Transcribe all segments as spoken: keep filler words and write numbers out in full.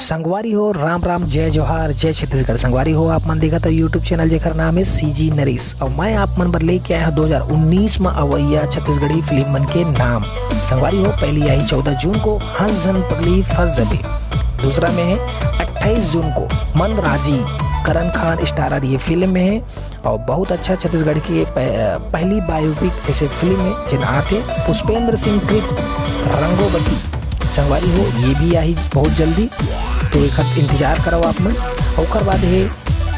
संगवारी हो, राम राम, जय जोहार, जय छत्तीसगढ़। संगवारी हो, आप मन देखत हो YouTube चैनल, जेकर नाम है सीजी नरेश, और मैं आप मन बर लेके आया हूँ दो हज़ार उन्नीस में अवैया छत्तीसगढ़ी फिल्म मन के नाम। संगवारी हो, पहली आई चौदह जून को, हंस झन पगली फंस जबे। दूसरा में है अट्ठाईस जून को, मन राजी, करण खान स्टारर ये फिल्म में है। और बहुत अच्छा छत्तीसगढ़ की ये पह-, पहली बायोपिक ऐसे फिल्म है, जेन आते पुष्पेंद्र सिंह कृत रंगोबती। संगवारी हो, ये भी आई बहुत जल्दी, तो एक इंतजार करो आप मन। ओकर बाद है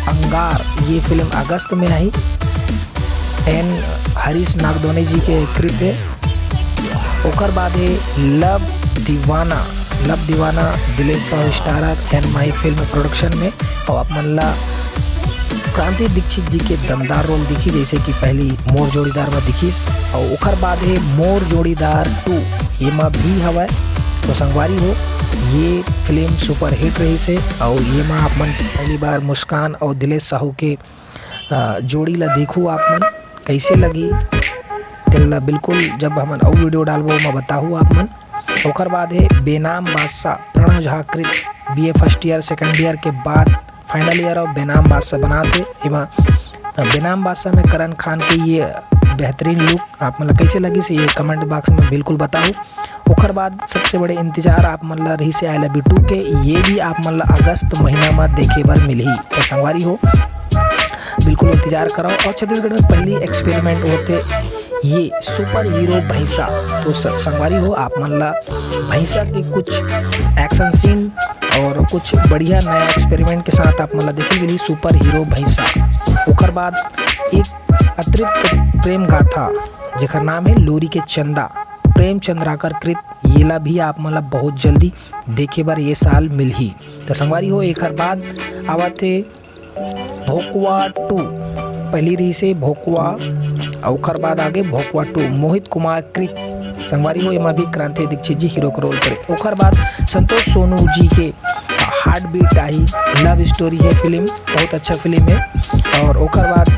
अंगार, ये फिल्म अगस्त में आई, एन हरीश नागदोने जी के कृत है। ओकर बाद है लव दीवाना, लव दीवाना दिलेश साहू स्टारर एन माही फिल्म प्रोडक्शन में, और आप मन ला क्रांति दीक्षित जी के दमदार रोल दिखी, जैसे कि पहली मोर जोड़ीदार में दिखिस, और ओकर बाद है मोर जोड़ीदार टू, ये मा भी हवय। तो संगवारी हो, ये फिल्म सुपरहिट रहिस हे, और ये मा आप मन पहली बार मुस्कान और दिलेश साहू के अ, जोड़ी ला देखू आप मन, कैसे लगी, तेन ला बिल्कुल जब हमन अउ वीडियो डालबो, ओमा बताहू आप मन। ओकर बाद है बेनाम बादशाह, प्रणव झा कृत, BA first year, second year के बाद फाइनल ईयर और बेनाम बादशाह बनात हे। एमा, अ, बेनाम बादशाह में करण खान के ये बेहतरीन लुक आप मन ला कैसे लगिस, ये कमेंट बॉक्स में बिल्कुल बताहू। ओकर बाद सबसे बड़े इंतजार आप मन ला रहिस हे I Love You टू के, ये भी आप मन ला अगस्त महीना में देखे बर मिलही। तो संगवारी हो, बिल्कुल इंतजार करव। और छत्तीसगढ़ में पहली एक्सपेरिमेंट होथे ये सुपर हीरो भैंसा। तो स-, संगवारी हो, आप मन ला भैंसा के कुछ एक्शन सीन और कुछ बढ़िया नया एक्सपेरिमेंट के साथ आप मन ला देखे मिलही सुपर हीरो भैंसा। ओकर बाद एक अतृप्त प्रेम गाथा, जेकर नाम है लोरी के चंदा, प्रेम चंद्राकर कृत, येला भी आप मन ला बहुत जल्दी देखे बर ये साल मिलही। तो संगवारी हो, एकर बाद आवत हे भोकवा टू। पहली रहिस हे भोकवा, अउ ओकर बाद आगे भोकवा टू, मोहित कुमार कृत। संगवारी हो, एमा भी क्रांति दीक्षित जी हीरो के रोल करे। ओकर बाद संतोष सोनू जी के हार्ट बीट आही, लव स्टोरी है फिल्म, बहुत अच्छा फिल्म है। और ओकर बाद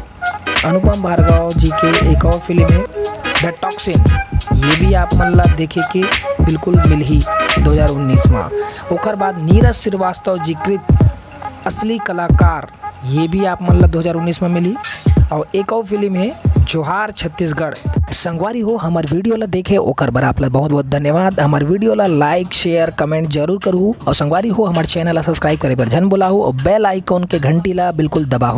अनुपम भार्गव जी के एक और फिल्म है द टॉक्सिन, ये भी आप मन ला देखे के बिल्कुल मिलही दो हज़ार उन्नीस में। ओकर बाद नीरज श्रीवास्तव जी कृत असली कलाकार, ये भी आप मन ला दो हज़ार उन्नीस में मिलही। और एक और फिल्म है जोहार छत्तीसगढ़। संगवारी हो, हमर वीडियो ला देखे ओकर बर आप ला बहुत बहुत धन्यवाद। हमर वीडियो ला लाइक, शेयर, कमेंट जरूर करहू और संगवारी हो, हमर चैनल ला सब्सक्राइब करे बर झन भुलाहू और बेल आइकन के घंटी ला बिल्कुल दबाहू।